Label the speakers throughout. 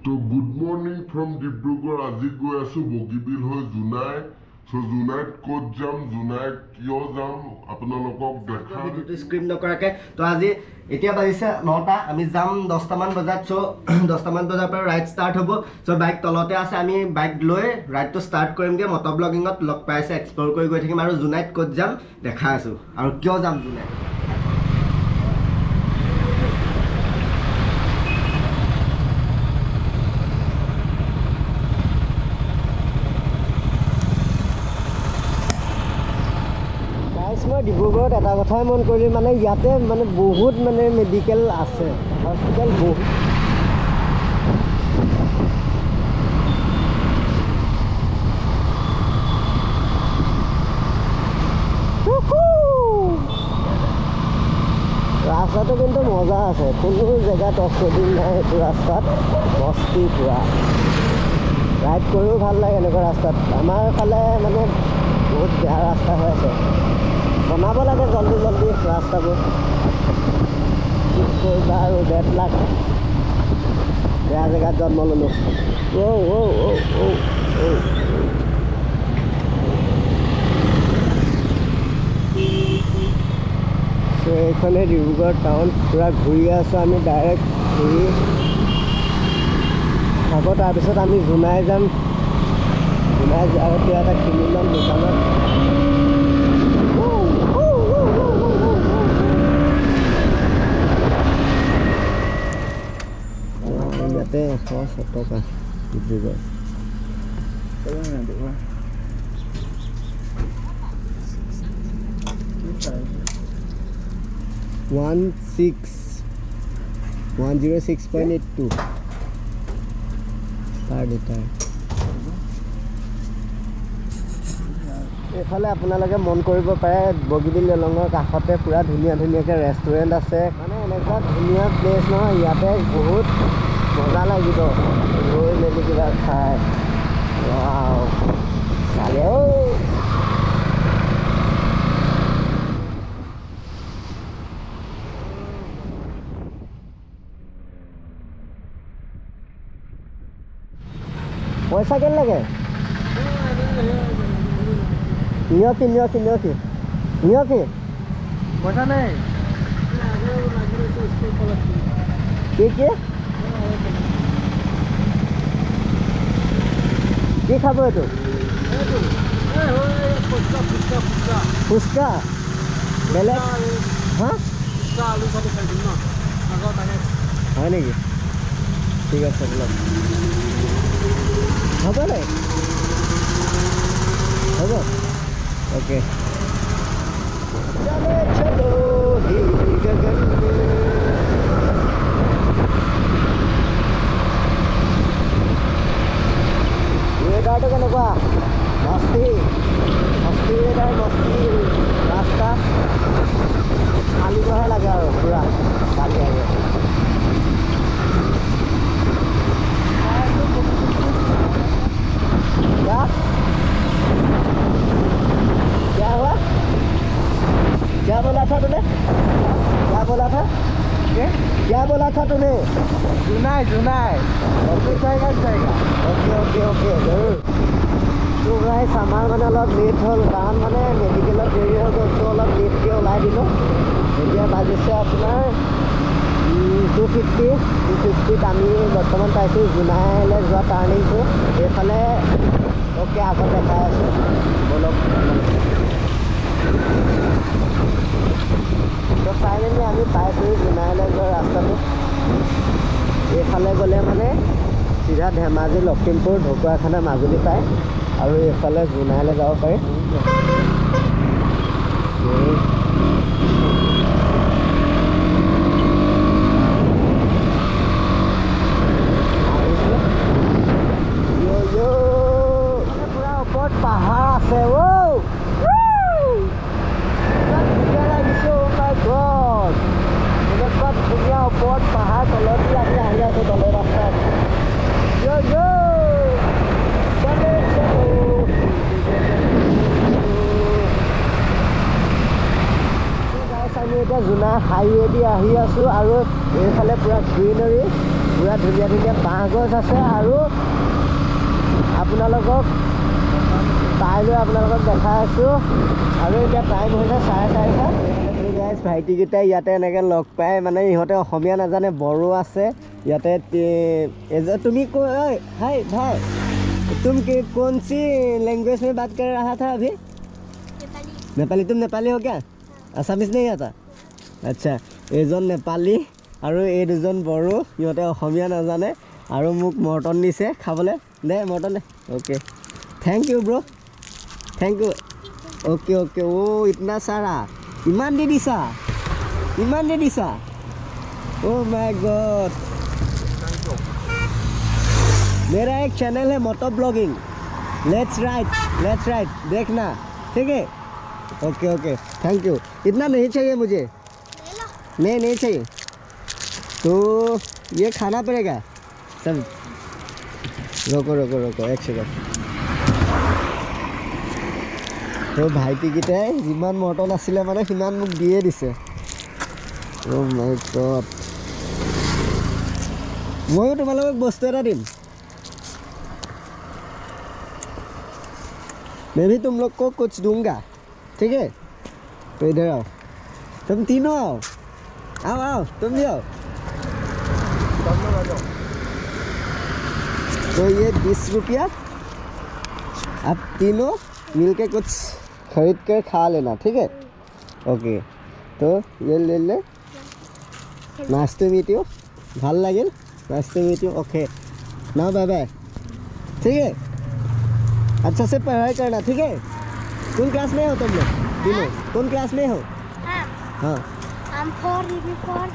Speaker 1: তো good morning from Dibrugarh. আজি গৈ আছোঁ বগীবিল হৈ জোনাই। চ' জোনাইত ক'ত যাম, জোনাইত কিয় যাম আপোনালোকক দেখাম।
Speaker 2: ভিডিঅ'টো স্ক্ৰীন নকৰাকৈ। তো আজি এতিয়া বাজিছে 9টা, আমি যাম 10টামান বজাত। চ' 10টামান বজাৰ পৰা ৰাইড ষ্টাৰ্ট হ'ব। চ' বাইক তলতে আছে, আমি বাইক লৈ ৰাইডটো ষ্টাৰ্ট কৰিমগৈ। মটৰ ব্লগিঙত লগ পাইছে, এক্সপ্ল'ৰ কৰি গৈ থাকিম আৰু জোনাইত ক'ত যাম দেখাই আছোঁ আৰু কিয় যাম জোনাইত। মই ডিব্ৰুগড়ত এটা কথাই মন কৰিলোঁ, মানে ইয়াতে মানে বহুত মানে মেডিকেল আছে, হস্পিটেল বহুত। ৰাস্তাটো কিন্তু মজা আছে, কোনো জেগাত অফ ৰোডিং নাই এইটো ৰাস্তাত, মস্তি পূৰা। ৰাইড কৰিও ভাল লাগে এনেকুৱা ৰাস্তাত। আমাৰ ফালে মানে বহুত বেয়া ৰাস্তা হৈ আছে, বনাব লাগে জল্দি জল্দি ৰাস্তাবোৰ। কি কৰিবা আৰু, বেড লাক, বেয়া জেগাত জন্ম ল'লোঁ। অ' অ' অ' অ' অ'। এইখনে ডিব্ৰুগড় টাউন, পূৰা ঘূৰি আছোঁ আমি, ডাইৰেক্ট ঘূৰি আকৌ তাৰপিছত আমি জোনাই যাম। জোনাই যোৱাৰ আগত কিবা এটা কিনি ল'ম দোকানত। ইয়াতে 106 টকা Dibrugarh. 106.82 per litre. এইফালে আপোনালোকে মন কৰিব পাৰে, বগীবিল দলঙৰ কাষতে পূৰা ধুনীয়া ধুনীয়াকৈ ৰেষ্টুৰেণ্ট আছে। মানে এনেকুৱা ধুনীয়া প্লেচ নহয়, ইয়াতে বহুত মজা লাগিব ৰৈ মেলি কিবা খাই। পইচা কেনে লাগে? নিয়কি নিয়কি নিয়কি নিয়কি
Speaker 3: পইচা নাই।
Speaker 2: কি কি কি খাব? এইটো ফুচকা বেলেগ হা হয় নেকি? ঠিক আছে বোলক, হ'ব নাই হ'ব। অ'কে, চলো চলো গগন। ৱেডাৰটো কেনেকুৱা? মস্তি মস্তি ৱেডাৰ, মস্তি ৰাস্তা, চালিবহে লাগে আৰু পূৰা চালি আৰু। क्या क्या हुआ? क्या बोला था तूने? क्या बोला था? क्या बोला था तूने?
Speaker 3: जुनाई जुनाई जाएगा जाएगा।
Speaker 2: অ'কে অ'কে অ'কে, জৰুৰ। তো গাইছ, আমাৰ মানে অলপ লেট হ'ল, কাৰণ মানে মেডিকেলত দেৰি হৈ গ'ল। চ' অলপ লেটকৈ ওলাই দিলোঁ। এতিয়া বাজিছে আপোনাৰ 2:50। 2:50ত আমি বৰ্তমান পাইছোঁ জোনাইলৈ যোৱা টাৰ্ণিংটো এইফালে। অ'কে, আগত দেখাই আছোঁ, ব'লক। তো ফাইনেলি আমি পাইছোঁ জোনাইলৈ যোৱা ৰাস্তাটো। এইফালে গ'লে মানে চিধা ধেমাজি, লখিমপুৰ, ঢকুৱাখানা, মাজুলী পায় আৰু এইফালে জোনাইলৈ যাব পাৰি। পূৰা ওপৰত পাহাৰ আছে। অ' ইমান ধুনীয়া লাগিছে, অ' মাই গড, এনেকুৱা ধুনীয়া ওপৰত পাহাৰ, তলত দি আমি আহি আছোঁ তলৰ ৰাস্তাত। আমি এতিয়া জোনাই হাইৱে দি আহি আছোঁ আৰু এইফালে পূৰা গ্ৰীনাৰী, পূৰা ধুনীয়া ধুনীয়া বাঁহ গছ আছে। আৰু আপোনালোকক পাই লৈ আপোনালোকক দেখাই আছোঁ। আৰু এতিয়া টাইম হৈছে 4:30। গাইজ ভাইটিকেইটাই ইয়াতে এনেকৈ লগ পাই, মানে ইহঁতে অসমীয়া নাজানে, বড়ো আছে ইয়াতে। তুমি হাই ভাই, तुम के कौन सी लैंग्वेज में बात कर रहा था अभी?
Speaker 4: नेपाली।
Speaker 2: नेपाली। तुम नेपाली हो क्या? आसामीज नहीं आता? আচ্ছা, এইজন নেপালী আৰু এই দুজন বড়ো, সিহঁতে অসমীয়া নাজানে। আৰু মোক মৰ্টন দিছে খাবলৈ। দে মৰ্টন দে। Okay, thank you bro, thank you. Okay okay. অ' ইতনা চাৰা, ইমান দি দিছা, ইমান দি দিছা। অ' মাই গড। मेरा एक चैनल है moto blogging, let's ride, let's ride, देखना, ठीक है? Okay okay, thank you. इतना नहीं चाहिए मुझे, नहीं नहीं चाहिए। तो ये खाना पड़ेगा सब। रोको रोको रोको एक सेकेंड। তো ভাইটিকেইটাই যিমান মৰ্টন আছিলে মানে সিমান মোক দিয়ে দিছে। অ' মাই গড। ময়ো তোমালোকক বস্তু এটা দিম। मैं भी तुम लोग को कुछ दूंगा, ठीक है? तो इधर आओ, तुम तीनों आओ, आओ आओ, तुम भी आओ। तो ये 20 रुपया आप तीनों मिलके कुछ खरीद कर खा लेना, ठीक है? ओके, तो ये ले ले। Nice to meet you. ভাল লাগিল। Nice to meet you. Okay, now bye bye, ठीक है? अच्छा से पढ़ाई करना, ठीक है? कौन क्लास में हो तुम लोग तीनों? कौन क्लास में हो? हाँ,
Speaker 4: हम 4, 4,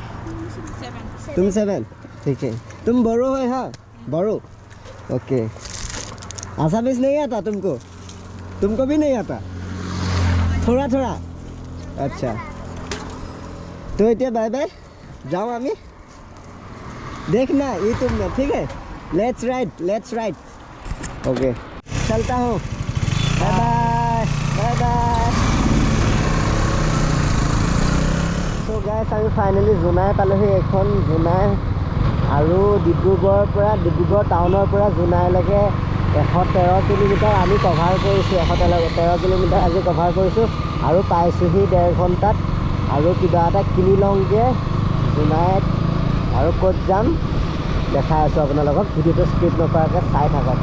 Speaker 4: 7।
Speaker 2: तुम 7, ठीक है। तुम बड़ो हो? हाँ बड़ो। ओके, आसामीज नहीं आता तुमको? तुमको भी नहीं आता? थोड़ा थोड़ा। अच्छा, तो এতিয়া बाय बाय, जाओ আমি। देखना ये तुम ना, ठीक है? Let's ride, let's ride. Okay, चलता हूँ, bye bye, bye bye. So guys, আমি ফাইনেলি জোনাই পালোহি। এইখন জোনাই আৰু ডিব্ৰুগড়ৰ পৰা, ডিব্ৰুগড় টাউনৰ পৰা জোনাইলৈকে 113 কিলোমিটাৰ আমি কভাৰ কৰিছোঁ। 113 কিলোমিটাৰ আজি কভাৰ কৰিছোঁ আৰু পাইছোঁহি 1.5 ঘণ্টাত। আৰু কিবা এটা কিনি লওঁগৈ জোনাইত, আৰু ক'ত যাম দেখাই আছোঁ আপোনালোকক। ভিডিঅ'টো স্কিপ নকৰাকৈ চাই থাকক।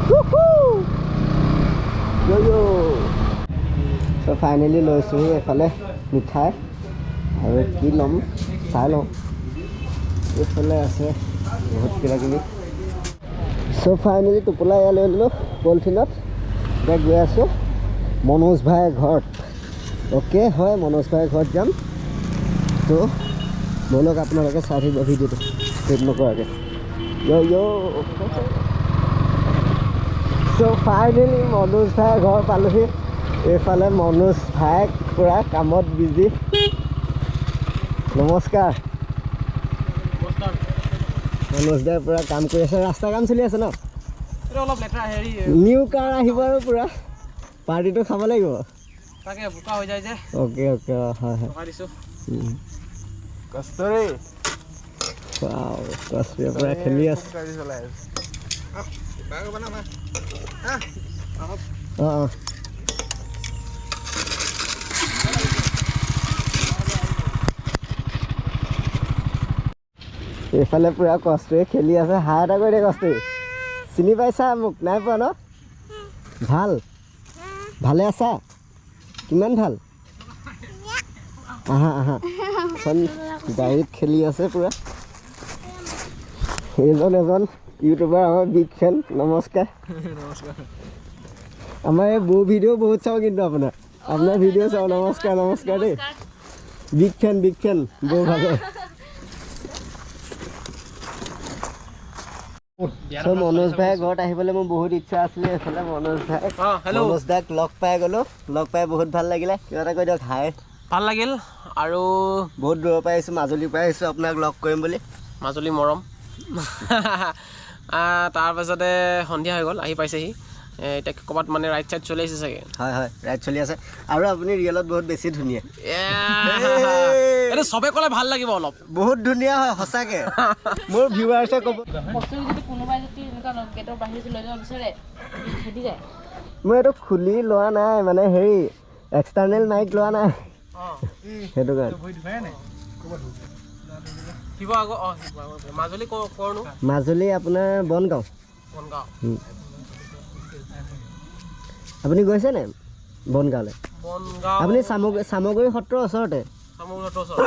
Speaker 2: চ' ফাইনেলি লৈছোঁহি এইফালে মিঠাই। আৰু কি ল'ম চাই লওঁ। এইফালে আছে বহুত কিবা কিবি। চ' ফাইনেলি টোপোলা এয়া লৈ ল'লোঁ পলিথিনত। এতিয়া গৈ আছোঁ মনোজ ভাইৰ ঘৰত। অ'কে, হয় মনোজ ভাইৰ ঘৰত যাম। তো ব'লক, আপোনালোকে চাই থাকিব ভিডিঅ'টো স্কিপ নকৰাকৈ। চ' ফাইনেলি মনোজ ভাইৰ ঘৰ পালোহি। এইফালে মনোজ ভাইক পূৰা কামত বিজি। নমস্কাৰ। মনোজ দাই পূৰা কাম কৰি আছে। ৰাস্তা কাম চলি আছে ন? নিউ কাৰ আহিব আৰু পূৰা পাৰ্টিটো খাব লাগিব। অ'কে অ'কে, হয় হয়। কস্তুৰীয়ে পূৰা খেলি আছে। অঁ অঁ, এইফালে পূৰা কস্তুৰীয়ে খেলি আছে। হাই এটা কৰি দে কস্তুৰী। চিনি পাইছা মোক? নাই পোৱা ন? ভাল, ভালে আছা? কিমান ভাল? আহা আহা, এখন গাড়ীত খেলি আছে পূৰা। এইজন এজন ইউটিউবাৰ, আমাৰ বিগ ফেন। নমস্কাৰ। আমাৰ এই বৌ ভিডিঅ' বহুত চাওঁ কিন্তু আপোনাৰ, আপোনাৰ ভিডিঅ' চাওঁ। নমস্কাৰ নমস্কাৰ দেই, বিগ ফেন, বিগ ফেন বৌ ভাগৰ। চ' মনোজ ভাইৰ ঘৰত আহিবলৈ মোৰ বহুত ইচ্ছা আছিলে। এইফালে মনোজ ভাই, মনোজ দাক লগ পাই গ'লোঁ। লগ পাই বহুত ভাল লাগিলে। কিবা এটা কৈ দিয়ক। হাই,
Speaker 5: ভাল লাগিল। আৰু
Speaker 2: বহুত দূৰৰ পৰা আহিছোঁ, মাজুলীৰ পৰা আহিছোঁ আপোনাক লগ কৰিম বুলি।
Speaker 5: মাজুলী মৰম। তাৰপাছতে সন্ধিয়া হৈ গ'ল, আহি পাইছেহি। এতিয়া ক'ৰবাত মানে ৰাইট চাইড চলি আছে চাগে।
Speaker 2: হয় হয়, ৰাইড চলি আছে। আৰু আপুনি ৰিয়েলত বহুত বেছি ধুনীয়া।
Speaker 5: এইটো চবে ক'লে ভাল লাগিব অলপ।
Speaker 2: বহুত ধুনীয়া হয় সঁচাকে। মোৰ ভিউৱাৰ্ছে ক'ব।
Speaker 6: যদি কোনোবাই যদি এনেকুৱা গেটৰ বাহিৰত লৈ যাব বিচাৰে খেদি যায়।
Speaker 2: মই এইটো খুলি লোৱা নাই, মানে হেৰি এক্সটাৰ্নেল মাইক লোৱা নাই, সেইটো কাৰণে।
Speaker 5: শিৱসাগৰ, অঁ শিৱসাগৰ, মাজুলী কৰনো?
Speaker 2: মাজুলী আপোনাৰ বনগাঁও।
Speaker 5: বনগাঁও।
Speaker 2: আপুনি গৈছেনে বনগাঁৱলৈ?
Speaker 5: বনগাঁও
Speaker 2: আপুনি চামগুৰি সত্ৰৰ ওচৰতে।
Speaker 5: চামগুৰি সত্ৰৰ ওচৰত।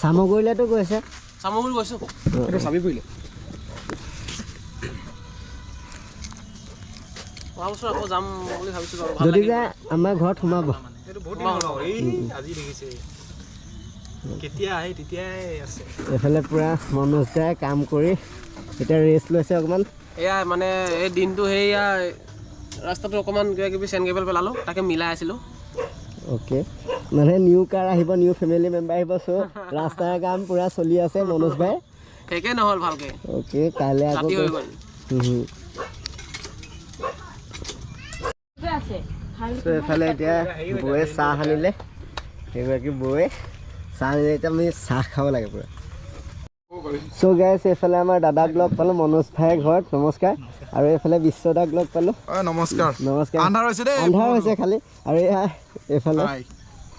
Speaker 2: চামগুৰিলৈতো গৈছে?
Speaker 5: চামগুৰি গৈছোঁ। এইটো চাবি পৰিলে। অহা বছৰ আকৌ যাম বুলি ভাবিছোঁ বাৰু। ভাল
Speaker 2: যদি
Speaker 5: লাগিল।
Speaker 2: যায় আমাৰ ঘৰত সোমাব।
Speaker 3: আজি দেখিছে কেতিয়া আহে তেতিয়াই আছে।
Speaker 2: এইফালে পূৰা মনোজ দাই কাম কৰি এতিয়া ৰেষ্ট লৈছে অকণমান।
Speaker 5: এয়া মানে এই দিনটো সেয়া ৰাস্তাটো অকণমান কিবা কিবি চেন কেবল পেলালোঁ, তাকে মিলাই আছিলোঁ।
Speaker 2: অ'কে, মানে নিউ কাৰ আহিব, নিউ ফেমিলি মেম্বাৰ আহিব, চ' ৰাস্তাৰ কাম পূৰা চলি আছে মনোজ ভাই।
Speaker 5: শেষেই নহ'ল ভালকৈ।
Speaker 2: অ'কে, কাইলৈ আকৌ
Speaker 5: ৰাতি হৈ গ'ল।
Speaker 6: আছে।
Speaker 2: এইফালে এতিয়া বৌয়ে চাহ আনিলে, সেইগৰাকী বৌয়ে চাহ আনিলে, এতিয়া আমি চাহ খাব লাগে পূৰা। চ' গাইছ, এইফালে আমাৰ দাদাক লগ পালোঁ, মনোজ ভাইৰ ঘৰত। নমস্কাৰ। আৰু এইফালে বিশ্ব দাক লগ পালোঁ।
Speaker 3: নমস্কাৰ।
Speaker 2: নমস্কাৰ।
Speaker 3: আন্ধাৰ হৈছে দেই।
Speaker 2: আন্ধাৰ হৈছে খালি। আৰু এয়া এইফালে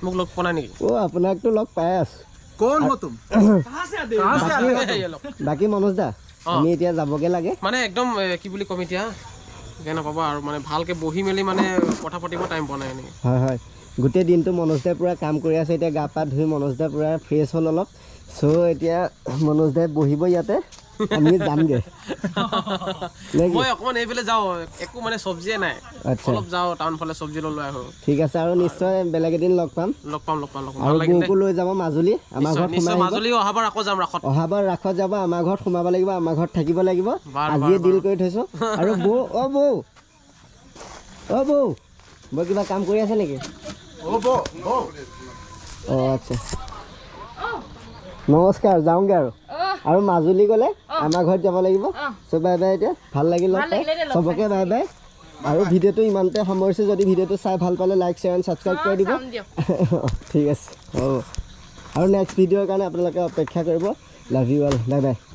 Speaker 5: মোক লগ পোৱা নাই নেকি?
Speaker 2: অ' আপোনাকতো লগ পাই আছোঁ।
Speaker 3: কোন हो तुम?
Speaker 2: বাকী মনোজ দা, আমি এতিয়া যাবগৈ লাগে।
Speaker 5: মানে একদম কি বুলি ক'ম এতিয়া, বেয়া নাপাব আৰু, মানে ভালকৈ বহি মেলি মানে কথা পাতিব টাইম পোৱা নাই এনেকৈ।
Speaker 2: হয় হয়, গোটেই দিনটো মনোজ দাই পূৰা কাম কৰি আছে। এতিয়া গা পা ধুই মনোজ দা পূৰা ফ্ৰেছ হ'ল অলপ। চ' এতিয়া মনোজ দাই বহিব ইয়াতে, আমি যামগৈ।
Speaker 5: মই অকণমান এইফালে যাওঁ, একো মানে চব্জিয়ে নাই।
Speaker 2: আচ্ছা,
Speaker 5: অলপ যাওঁ টাউন ফালে, চব্জি লৈ আহোঁ।
Speaker 2: ঠিক আছে, আৰু নিশ্চয় বেলেগ এদিন লগ পাম।
Speaker 5: লগ পাম, লগ পাম, লগ পাম।
Speaker 2: আৰু বৌকো লৈ যাব মাজুলী, আমাৰ ঘৰত সোমাই।
Speaker 5: মাজুলী অহাবাৰ আকৌ যাম ৰাসত।
Speaker 2: অহাবাৰ ৰাসত যাব, আমাৰ ঘৰত সোমাব লাগিব, আমাৰ ঘৰত থাকিব লাগিব। আজিয়ে ডিল কৰি থৈছোঁ। আৰু বৌ, অ' বৌ, অ' বৌ, বৌ কিবা কাম কৰি আছে নেকি? অঁ আচ্ছা, নমস্কাৰ, যাওঁগৈ আৰু। আৰু মাজুলী গ'লে আমাৰ ঘৰত যাব লাগিব। চ' বাই বাই। এতিয়া ভাল লাগিল লগ পাই চবকে, বাই বাই। আৰু ভিডিঅ'টো ইমানতে সামৰিছোঁ। যদি ভিডিঅ'টো চাই ভাল পালে লাইক, শ্বেয়াৰ এণ্ড ছাবস্ক্ৰাইব কৰি দিব। ঠিক আছে, হ'ব। আৰু নেক্সট ভিডিঅ'ৰ কাৰণে আপোনালোকে অপেক্ষা কৰিব। Love you all, bye bye.